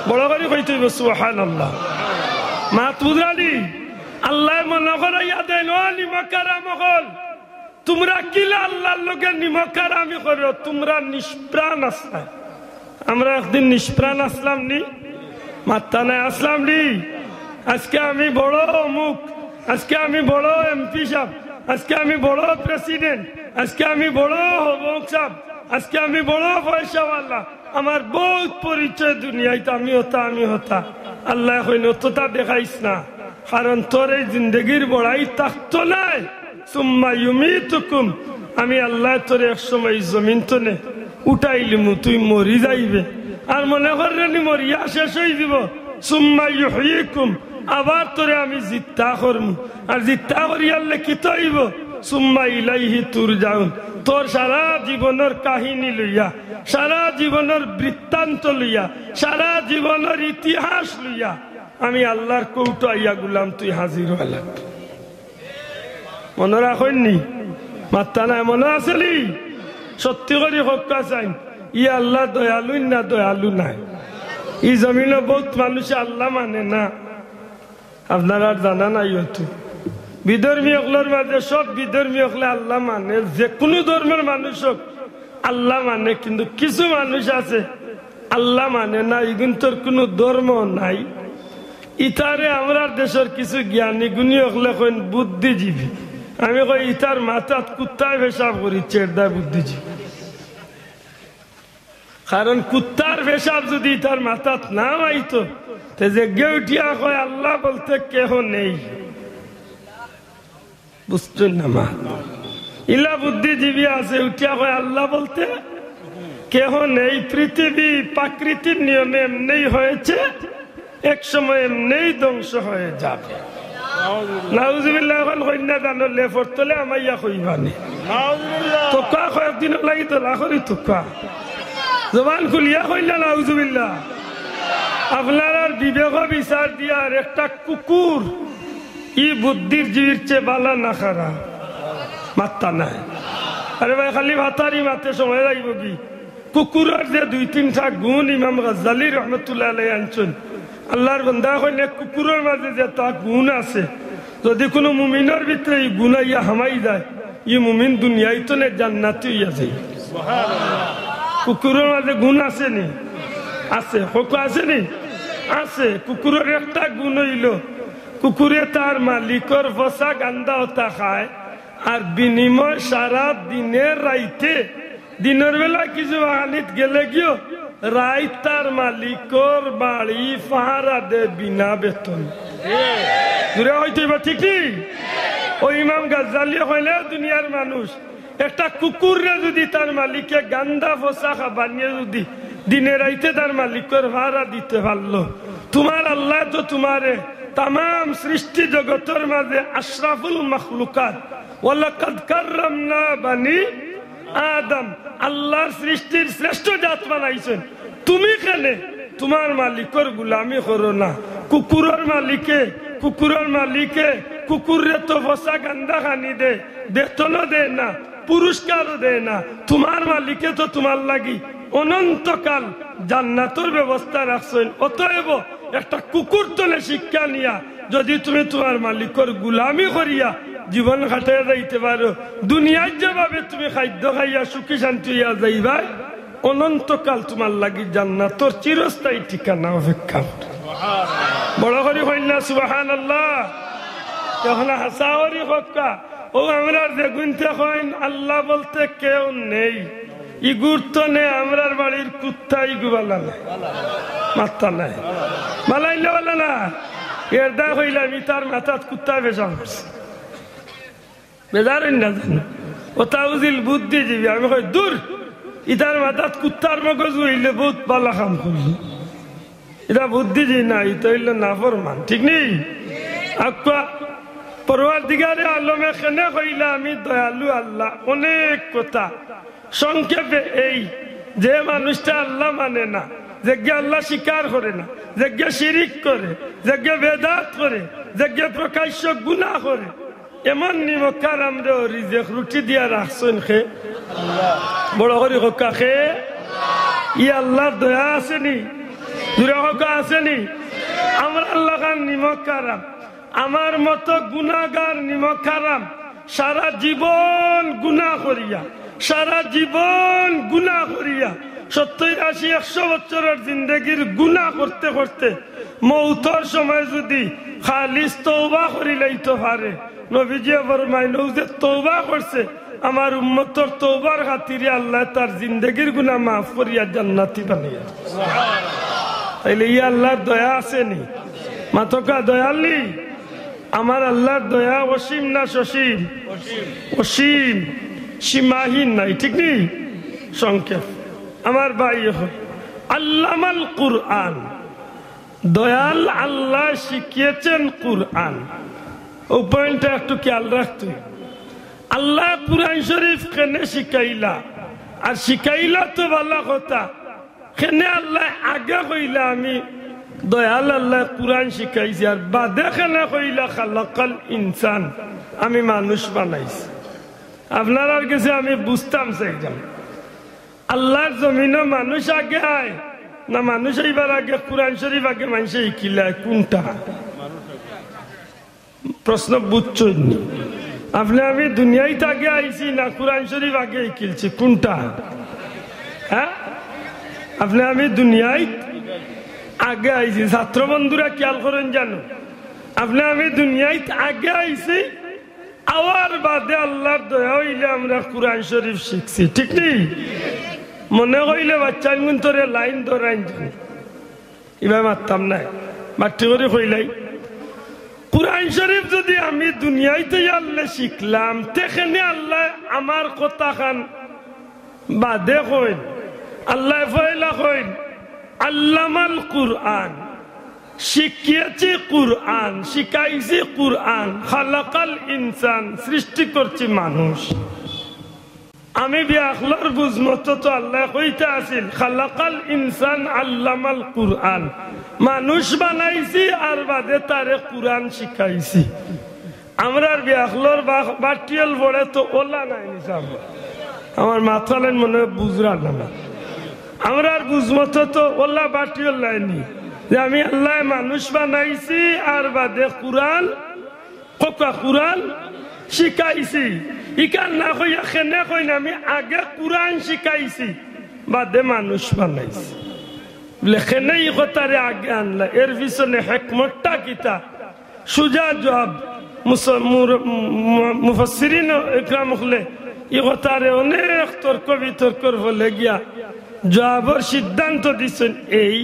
বড় করি কইতে অইবো সুবহানাল্লাহ। মাত বুঝরা নি? আল্লায় মনো করাইয়া দেইন, ও নিমক হারাম অকল, তুমরা কিলা আল্লাহর লগে নিমক হারামি করো? তুমরা নিষ্প্রাণ আছলায়। আমরা একদিন নিষ্প্রাণ আছলাম নি? মাত্তা নাই, আছলাম নি? আজকে আমি বড় অমুক, আজকে আমি বড় এমপি সাব, আজকে আমি বড় প্রেসিডেন্ট, আজকে আমি বড় অমুক সাব, আজকে আমি বড় পয়সাওয়ালা, আমার বহুত পরিচয় দুনিয়াইত, আমি হতা, আমি হতা। আল্লায় কইন, অততা দেখাইস না, কারণ তোর এই জিন্দেগির বড়াই থাকতো নায়। সুম্মা ইউমিতুকুম, আমি আল্লায় তোরে এক সময় জমিন তনে উঠাইলিমু, তুই মরি যাইবে। আর মনে কররে নি মরিয়া শেষ অইযিবো। সুম্মা ইউহয়িকুম, আবার তোরে আমি জিত্তা করমু। আর জিত্তা করিয়ারলে কিতা অইবো? সুম্মা ইলাইহি তুরজাউন, তোর সারা জীবনর কাহিনী লইয়া, সারা জীবনর বৃত্তান্ত লইয়া, সারা জীবনর ইতিহাস লইয়া আমি আল্লাহর কোর্টো আইয়া গুলাম তুই হাজির অওয়া লাগবো। মনো রাখইন নি? মাত্তা নাই, মনো আছে নি? সত্যি করি কউক্কা চাইন, ই আল্লাহ দয়ালু না দয়ালু নায়? ই জমিনো বউত মানুষে আল্লাহ মানে না, আপনারার জানা নাই অতো। বিধর্মী অকলর মাঝে সব বিধর্মী অকলে আল্লাহ মানে, যেকুনু ধর্মর মানুষ অউক আল্লাহ মানে, কিন্তু কিছু মানুষ আছে আল্লাহ মানে না, ইগুইন্তর কুনু ধর্ম নাই। ইতারে আমরার দেশর কিছু জ্ঞানী গুণী অকলে কইন বুদ্ধিজীবী। আমি কই, ইতার মাথাত কুত্তায় পেশাব করিছে, এরদায় বুদ্ধিজীবী। কারণ কুত্তার পেশাব যুদি ইতার মাথাত না মাইতো, তে যেগে উঠিয়া কয়, "আল্লাহ বলতে কেহ নেই।" বুঝছইন না মা? ইলা বুদ্ধিজীবী আছে, উঠিয়া কয়, "আল্লাহ বলতে কেহ নেই, পৃথিবী প্রাকৃতিক নিয়মে এমনেই হয়েছে, এক সময় এমনেই ধ্বংস হয়ে যাবে।" নাউজুবিল্লাহ, অখন কইন না জানো, লেফর তলে হামাইয়া কইবা নি। তউক্কা কয়েকদিনর লাগি দলা করি তউক্কা। জবান খুলিয়া কইন না নাউজুবিল্লাহ। আপনারার বিবেক বিচার দিয়ার একটা কুকুর ই বুদ্ধিজীবীর চেয়ে বালা না খারাপ? মাত্তা নাই। আরে ভাই, খালি ভাতারি মাতে সময় যাইবোগি। কুকুরর যে দুই তিনটা গুণ ইমাম গাজ্জালী রহমতুল্লাহ আলাইহি আনছইন, আল্লাহর বান্দা কইলে কুকুরর মাঝে যেতা গুণ আছে, যুদি কুনু মুমিনর ভিতরে ই গুণ আইয়া হামাই যায়, ই মুমিন দুনিয়াত থনে জান্নাতি অইয়া যায়। কুকুরর মাঝে গুণ আছে নি? আছে। কউক্কা আছে নি? আছে। কুকুরর একটা গুণ অইলো, কুকুরে তার মালিকর পচা গান্দা অতা খায়, আর বিনিময় সারা দিনে রাইতে, দিনর বেলা কিছু বাগানিত গেলেগিও, রাইত তার মালিকর বাড়ি পাহারা দে বিনা বেতন। জুরে কইতে অইবো, ঠিক নি? অউ ইমাম গাজ্জালীয়ে কইলে, দুনিয়ার মানুষ, একটা কুকুররে যুদি তার মালিকে গান্দা পচা খাবার নিয়া যুদি দিনে রাইতে তার মালিকর পাহারা দিতে পারলো, তুমার আল্লায় তো তুমারে তামাম সৃষ্টি জগতর মাঝে আশরাফুল মখলুকাত, ওয়ালাকাদ কাররামনা বানি আদম, আল্লাহর সৃষ্টির শ্রেষ্ঠ জাত বানাইছইন। তুমি কেনে তুমার মালিকর গুলামি করো না? কুকুরর মালিকে, কুকুরর মালিকে কুকুররে তো পচা গান্দা খানি দে, বেতনও দে না, পুরস্কারও দে না। তুমার মালিকে তো তুমার লাগি অনন্তকাল জান্নাতর ব্যবস্থা রাখছইন। অতএব একটা কুকুর তনে শিক্ষা নিয়া যুদি তুমি তুমার মালিকর গুলামি করিয়া জীবন কাটাইয়া যাইতে পারো, দুনিয়াত যেভাবে তুমি খাদ্য খাইয়া সুখী শান্তি অইয়া যাইবায়, অনন্তকাল তুমার লাগি জান্নাতর চিরস্থায়ী ঠিকানা অপেক্ষা করে। বড় করি কইন না সুবহানাল্লাহ। অখন হাছা করি কউক্কা, অউ আমরার যেগুইন্তে কইন আল্লাহ বলতে কেউ নেই, ইগুর থনে আমরার বাড়ির কুত্তা ইগু বালা নায়। মাত্তা নাই। বালা অইলে বালা না? এরদায় কইলাম, ইতার মাথাত কুত্তায় পেশাব করছে। বেজার অইন না জানো? অতা বুঝিল বুদ্ধিজীবী। আমি কই, "দূর, ইতার মাথাত কুত্তার মগজ অইলে বউত বালা কাম করলো।" ইতা বুদ্ধিজীবী না, ইতা অইলো নাফরমান। ঠিক নি? আক্কা পরওয়ারদিগারে আলমে কেনে কইলা, "আমি দয়ালু আল্লাহ।" অনেক কথা। সংক্ষেপে এই, যে মানুষটা আল্লাহ মানে না, যেগে আল্লাহ স্বীকার করে না, যেগে শিরিক করে, যেগে বেদাত করে, যেগে প্রকাশ্য গুনাহ করে, এমন নিমক হারামরে রিজেক রুটি দিয়া রাখছইন কে? বড় করি কউক্কা কে? ই আল্লাহর দয়া আছে নি? জুরে কউক্কা আছে নি? আমরার লাখান নিমক হারাম, আমার মতো গুনাগার নিমক হারাম, সারা জীবন গুনা করিয়া, সারা জীবন গুনা করিয়া, সত্তইর, আশি, একশো বছরর জিন্দেগির গুনা করতে করতে মউতর সময় যুদি খালিস তওবা করিলাইতো পারে, নবীজিয়ে ফরমাইন, "অউ যে তওবা করছে, আমার উম্মতর তওবার খাতিরে আল্লায় তার জিন্দেগির গুনা মাফ করিয়া জান্নাতি বানাইয়া।" তাইলে ই আল্লাহর দয়া আছে নি? মাতউক্কা দয়াল নি? আমার আল্লাহর দয়া অসীম না সসীম? অসীম। সীমাহীন নাই, ঠিক নি? সংক্ষেপ। আমার ভাই অখন আল্লামাল কুরআন, দয়াল আল্লাহ শিখিয়েছেন কুরআন। অউ পয়েন্টটা একটু খেয়াল রাখতে। আল্লাহ কুরআন শরীফ কেনে শিখাইলা? আর শিখাইলা তো বালা কথা, কেনে আল্লায় আগে কইলা আমি দয়াল আল্লায় কুরআন শিখাইছে, আর বাদে কেনে কইলা খালাকাল ইনসান, আমি মানুষ বানাইছি। আপনারার গেছে আমি বুঝতাম চাইরাম, আল্লার জমিনো মানুষ আগে আয় না মানুষ অইবার আগে কুরআন শরিফ আগে মানষে হিকিলায়, কুনটা? প্রশ্ন বুঝছইন নি? আপনে আমি দুনিয়াইত আগে আইছি না কুরআন শরিফ আগে হিকিলছি, কুনটা? হ্যাঁ, আপনে আমি দুনিয়াইত আগে আইছি। ছাত্র বন্ধুরা খিয়াল করইন জানো, আপনে আমি দুনিয়াইত আগে আইছি, আওয়ার বাদে আল্লার দয়া অইলে আমরা কুরআন শরিফ শিখছি, ঠিক নি? মনে কইলে বাচ্চাইনগুইন্তরে লাইন ধরাইন জানো, ইবায় মাততাম নায়, বাট্টি করি কইলাই। কুরআন শরিফ যুদি আমি দুনিয়াইত আইয়া আল্লায় শিখলাম, তে কেনে আল্লায় আমার কথাখান বাদে কইন? আল্লায় পয়লা কইন, আল্লামাল কুরআন, শিখিয়েছি কুরআন, শিখাইছি কুরআন, খালাকাল ইনসান, সৃষ্টি করছি মানুষ। আমি বেআক্কলর বুঝমতো তো আল্লায় কইতা আছিল, খালাকাল ইনসান আল্লামাল কুরআন, মানুষ বানাইছি আর বাদে তারে কুরআন শিখাইছি। আমরার বেআক্কলর বা-, বাট্টি অকল পড়ে তো অলা নায় নি সাব। আমার মাতখান মনে অয় বুঝরা না। আমরার বুঝমতো তো অলা বাট্টি অকল নায় নি যে আমি আল্লায় মানুষ বানাইছি আর বাদে কুরআন কউক্কা কুরআন শিখাইছি। ইখান না কইয়া কেনে কইন আমি আগে কুরআন শিখাইছি, বাদে মানুষ বানাইছি। বুলে কেনে ই কথারে আগে আনলা, এর পিছনে হেকমতটা কিতা? সুজা জুয়াব। মুস-, মুর-, মু-, মুফাসসিরিন ইকরাম অকলে ই কথারে অনেক তর্ক বিতর্কর ফলে গিয়া জুয়াবর সিদ্ধান্ত দিছইন এই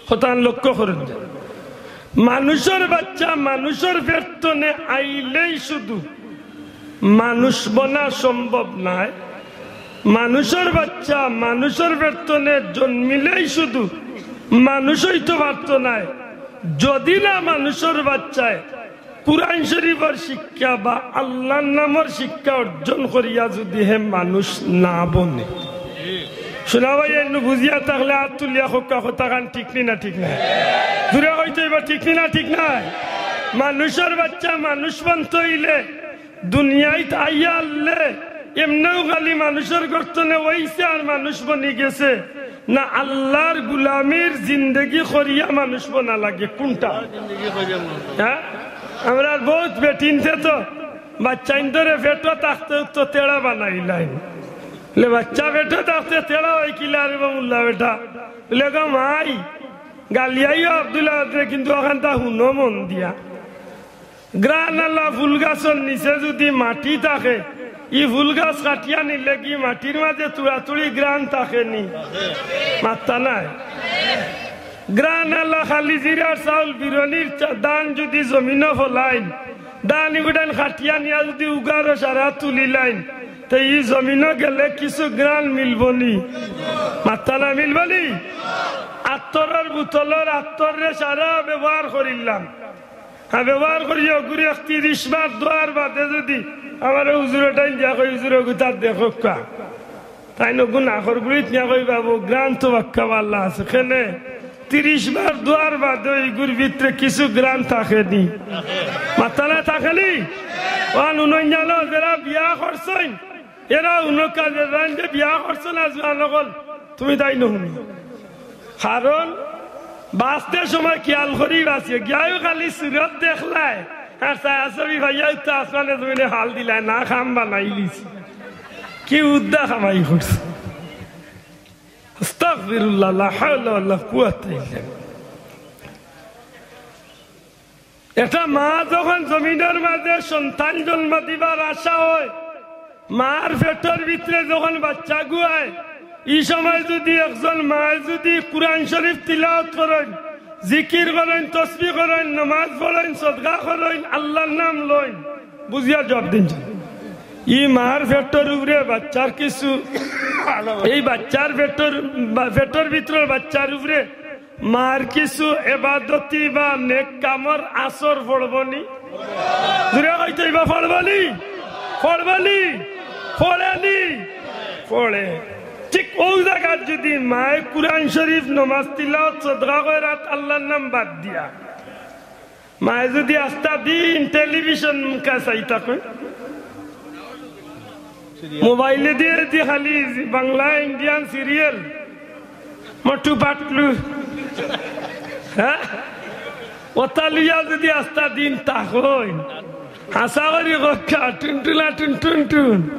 কথাখান লক্ষ্য করইন যে, মানুষর বাচ্চা মানুষর পেট তনে আইলেই শুধু মানুষ বনা সম্ভব নায়। মানুষর বাচ্চা মানুষর পেট তনে জন্মিলেই শুধু মানুষ অইতো পারতো নায়, যুদি না মানুষর বাচ্চায় কুরআন শরিফর শিক্ষা বা আল্লার নামর শিক্ষা অর্জন করিয়া যুদি হে মানুষ না বনে। শুনা ভাই, এন্নু বুঝিয়া থাকলে আত তুলিয়া কউক্কা, কথাখান ঠিক নি না ঠিক নায়? জুরে কইতো অইবো, ঠিক নি না ঠিক নায়? মানুষর বাচ্চা মানুষ বনতো অইলে দুনিয়াইত আইয়া আল্লায় এমনেউ খালি মানুষর গর্ত তনে অইছে আর মানুষ বনি গেছে, না আল্লার গুলামির জিন্দেগি করিয়া মানুষ বনা লাগে, কুনটা? হ্যাঁ, আমরার বউত বেটিন্তে তো বাচ্চাইন্তরে পেটো থাকতে তো তেড়া বানাইলাইন। বুলে, বাচ্চা পেটো থাকতে তেড়া অয় কিলা রে বা মুল্লা বেটা? বুলে, গো মাই, গালিয়াইও আব্দুল আহাদরে, কিন্তু অখানতা হুনো মন দিয়া। গ্রান আলা ফুল গাছর নিচে যুদি মাটি থাকে, ই ফুল গাছ কাটিয়া নিলে কি মাটির মাঝে তুড়াতুড়ি গ্রান থাকে নি? মাত্তা নাই। গ্রান আলা খালি জিরার চাউল, বিরনির চা-, ধান যুদি জমিনো ফলাইন, ধান ইগুটাইন কাটিয়া নিয়া যুদি উগারো সারা তুলিলাইন, তে ই জমিনো গেলে কিছু গ্রান মিলবো নি? মাত্তা নাই, মিলবো নি? আতরর বোতলর আতররে সারা ব্যবহার করিলাম। হ্যাঁ, ব্যবহার করি অগুরে এক তিরিশ বার ধোয়ার বাদে যুদি আমারে হুজুরে টাইন দিয়া কই, "হুজুর, অগুতা দেখউক্কা।" তাইন অগু নাকর গুড়িত নিয়া কইবা, "বাবু, গ্রান তো বাক্কা ভালা আছে।" কেনে? তিরিশ বার ধোয়ার বাদে ইগুর ভিতরে কিছু গ্রান থাকে নি? মাত্তা নাই, থাকে নি? অখান হুনইন জানো, যেরা বিয়া করছইন, এরা হুনউক্কা, যেরা যে বিয়া করছো না, জুয়ান অকল, তুমি তাইন হুনো। কারণ বাচতে সময় খিয়াল করি বাচিও, গিয়াও খালি সুরত দেখলায়, আর ছায়া ছবি পাইয়াউ তো আসমানে জমিনে হাল দিলায়, না কাম বানাইলিছি। কি উদ্দা কামাই করছে। আস্তাগফিরুল্লাহ, লা হাওলা ওয়ালা কুওয়াতা ইল্লা বিল্লাহ। একটা মা যখন জমিনর মাঝে সন্তান জন্ম দিবার আশা অয়, মার পেটর ভিতরে যখন বাচ্চা গুয়ায়, ই সময় যুদি একজন মায় যুদি কুরআন শরিফ তিলাওয়াত করইন, জিকির করইন, তসবিহ করইন, নমাজ পড়ইন, সদকা করইন, আল্লার নাম লইন, বুঝিয়া জুয়াব দিন। ই মার পেটর উপরে বাচ্চার কিছু, এই বাচ্চার পেটর, বা-, পেটর ভিতরর বাচ্চার উপরে মার কিছু এবাদতি বা নেক কামর আসর পড়বো নি? জুরে কইতো অইবো, পড়বো নি? পড়বো নি? পড়ে নি? পড়ে। ঠিক অউ জাগাত যুদি মায়ে কুরআন শরিফ, নমাজ, তিলাওয়াত, সদকা, খয়রাত, আল্লার নাম বাদ দিয়া মায়ে যুদি আস্তা দিন টেলিভিশন মুখা চাই থাকইন, মোবাইলে দিয়া দি খালি বাংলা ইন্ডিয়ান সিরিয়াল, মটু পাটলু, হ্যাঁ, অতা লইয়া যুদি আস্তা দিন থাকইন, হাছা করি কউক্কা, টুনটুনা টুনটুন টুন।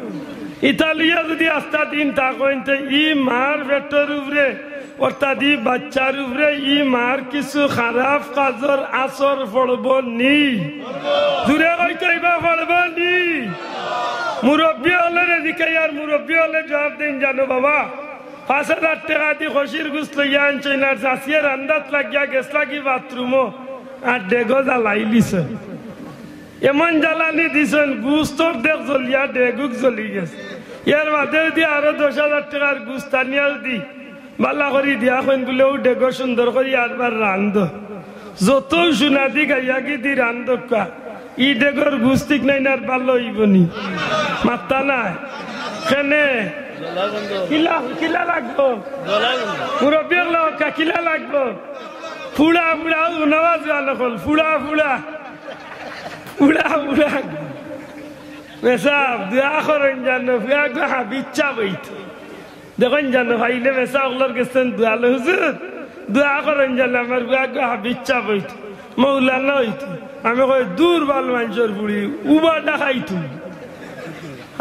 ইতা লইয়া যুদি আস্তা দিন থাকইন, তে ই মার পেটর উপরে, অর্থাৎ ই বাইচ্চার উপরে ই মার কিছু খারাপ কাজর আছর পড়বো নি? জুরে কইতো, ইবা পড়বো নি? মুরব্বি অকলরে জিকাইয়ার, মুরব্বি অকলে জুয়াব দেইন জানো বাবা, পাঁচ হাজার টেকা দি খসির গুস্ত লইয়া আনছইন, আর চাচিয়ে রান্দাত লাগিয়া গেছ লাগি বাথরুমো, আর ডেগো জ্বালাইলিছইন। এমন জ্বালানি দিছইন, গুস্ত অর্ধেক জ্বলিয়া ডেগুক জ্বলি গেছে। এর বাদে যুদি আরো দশ হাজার টেকার গুস্ত আনিয়া যুদি বালা করি দিয়া কইন বুলে, "অউ ডেগো সুন্দর করি আরবার রান্ধো।" যতউ সুনাদি গাইয়া গিদি রান্ধউক্কা, ই ডেগর গুস্ত ঠিক নায় না, আর বালা অইবো নি? মাত্তা নাই। কেনে? কিলা, কিলা লাগবো? মুরব্বি অকলে কউক্কা, কিলা লাগবো? ফুড়া ফুড়া, অউ নওজোয়ান অকল, ফুড়া ফুড়া। ফুড়া ফুড়া। মেসাব, দোয়া করইন জানো, ফুড়া গো হাবিচ্ছা বইত। দেখইন জানো, পাইলে মেসাব অকলর গেছে দোয়া লই, "হুজুর, দোয়া করইন জানো, আমার ফুড়া গো হাবিচ্ছা বইত, মৌলানা অইত।" আমি কই, "দূর বাল মানষর ফুড়ি, উবা ডাকাই তুই।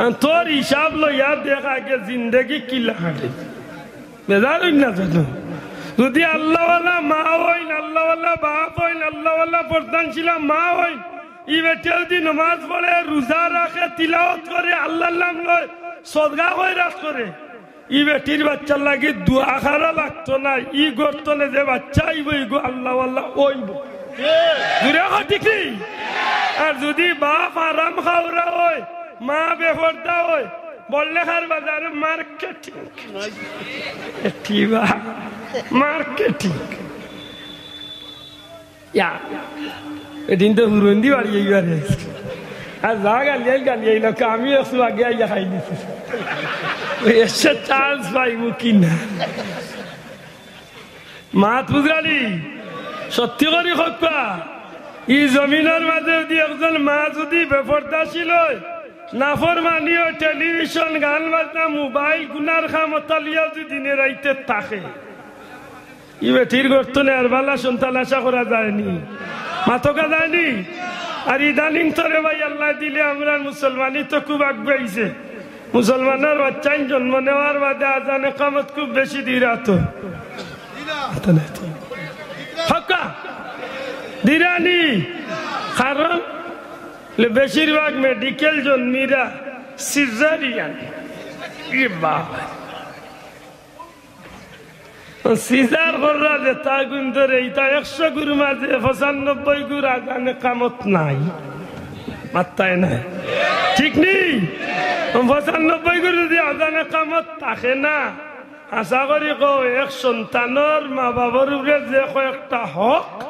আর তোর হিসাব লইয়া দেখ আগে জিন্দেগি কিলা কাটে।" বেজার অইন না জানো? যুদি আল্লাহওয়ালা মা অইন, আল্লাহওয়ালা বাপ অইন, আল্লাহওয়ালা প্রধানশীলা মা অইন, ই বেটিয়ে যুদি নমাজ পড়ে, রুজা রাখে, তিলাওয়াত করে, আল্লার নাম লয়, সদকা খয়রাত করে, ই বেটির বাইচ্চার লাগি দোয়া করা লাগতো না। ই ঘর তনে যে বাইচ্চা আইবো, ইগু আল্লাহওয়ালা অইবো। জুরে কও ঠিক নি? আর যুদি বাপ হারাম খাওরা অয়, মা বেপর্দা অয়, বড়লেখার বাজারে মার্কেটিং। এটি বা মার্কেটিং। ইয়া, এদিন তো হুরন্দি বাড়ি এইবারে। আর যা গালি আইল, গালি আইল, আমি একটু আগে আইয়া খাই দিছি। ওই এসে চান্স পাইমু কি না? মাত বুঝরানি? সত্যি করি কউক্কা। ই জমিনর মাঝে যুদি একজন মা যুদি বেপর্দাশীল অয়, নাফরমানি অয়, টেলিভিশন, গান বাজনা, মোবাইল, গুনার কাম অতা লইয়া যুদি দিনে রাইতে থাকে, ই বেটির ঘর তনে আর বালা সন্তান আশা করা যায়নি, মাতকা যায়নি। আর ইদানিং তো রে ভাই, আল্লায় দিলে আমরার মুসলমানি তো খুব আগুয়াইছে। মুসলমানর বাইচ্চাইন জন্ম নেওয়ার বাদে আজান একামত খুব বেশি দিরা তো। হক্কা? দিরানি? কারণ লে বেশিরভাগ মেডিকেল জন্মিরা সিজারিয়ান। এ বাবা। সিজার কররা যেতা গুন ধরে, ইতা একশো গুর মাঝে পঁচানব্বই গুর আজান একামত নাই, মাত্তায় নাই, ঠিক নি? পঁচানব্বই গুর যুদি আজান একামত থাকে না, আশা করি কও এক সন্তানর মা বাবার উপরে যে কয়েকটা হক,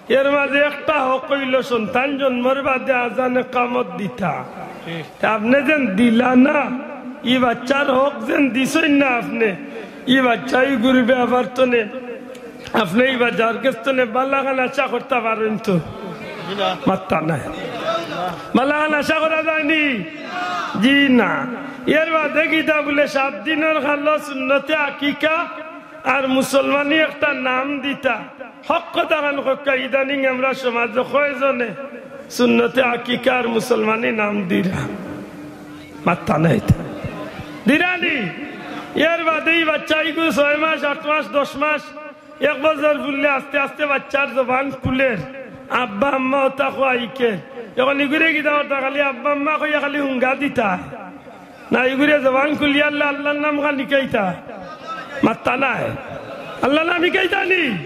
এর মাঝে একটা হক অইলো সন্তান জন্মর বাদে আজান একামত দিতা। তে আপনে যেন দিলা না, ই বাইচ্চার হক যেন দিছইন না আপনে, ই বাইচ্চা ই গুরবে আবার তনে, আপনে ই বাইচ্চার গেছ তনে বালাখান আশা করতা পারইন তো? মাত্তা নাই। বালাখান আশা করা যায়নি? জি না। এর বাদে কিতা বুলে সাত দিনর খালো সুন্নতে আকিকা আর মুসলমানি একটা নাম দিতা। হক কথা খান কউক্কা, ইদানিং আমরার সমাজো কয়জনে সুন্নতে আকিকা আর মুসলমানি নাম দিরা? মাত্তা নাই তো। দিরানি? এর বাদে ই বাইচ্চা ইগু ছয় মাস, আট মাস, দশ মাস, এক বছর ফুরলে আস্তে আস্তে বাইচ্চার জবান খুলের, আব্বা আম্মা অতা কওয়া হিকের। অখন ইগুরে কিতা করতা, খালি আব্বা আম্মা কইয়া খালি হুঙ্গা দিতা? না, ইগুরে জবান খুলিয়া আল্লাহ, আল্লার নাম খান হিকাইতা? মাত্তা নাই। আল্লার নাম হিকাইতা নি?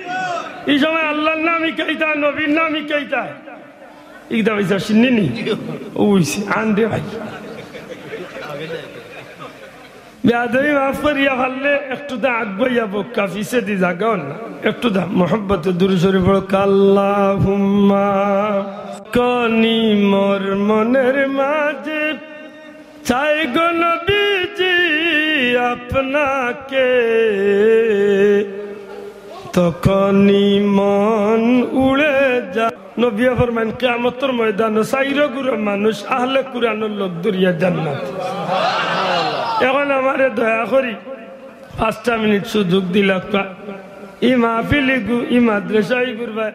ই সময় আল্লার নাম হিকাইতা, নবীর নাম হিকাইতা। ইকদা ভাই সাহেব, শুননি নি? ওই সে, আন দে ভাই। বেয়াদবি মাফ করিয়া পারলে একটু দা আগুয়াইয়া বউক্কা, পিছেদি জাগাও না। একটু দা মহব্বতে দুরূদ শরীফ পড়উক্কা। আল্লাহুম্মা কনি মোর মনের মাঝে চাই গো নবীজি, আপনাকে তখনই মন উড়ে যায়। নবিয়ে ফরমাইন, কিয়ামতর ময়দানো চাইর গুরু মানুষ আহলে কুরআনর লগ ধরিয়া জান্নাত। এখন আমারে দয়া করি পাঁচটা মিনিট সুযোগ দিলাউক্কা। ই মাহফিল ইগু, ই মাদ্রাসা ইগুর বায়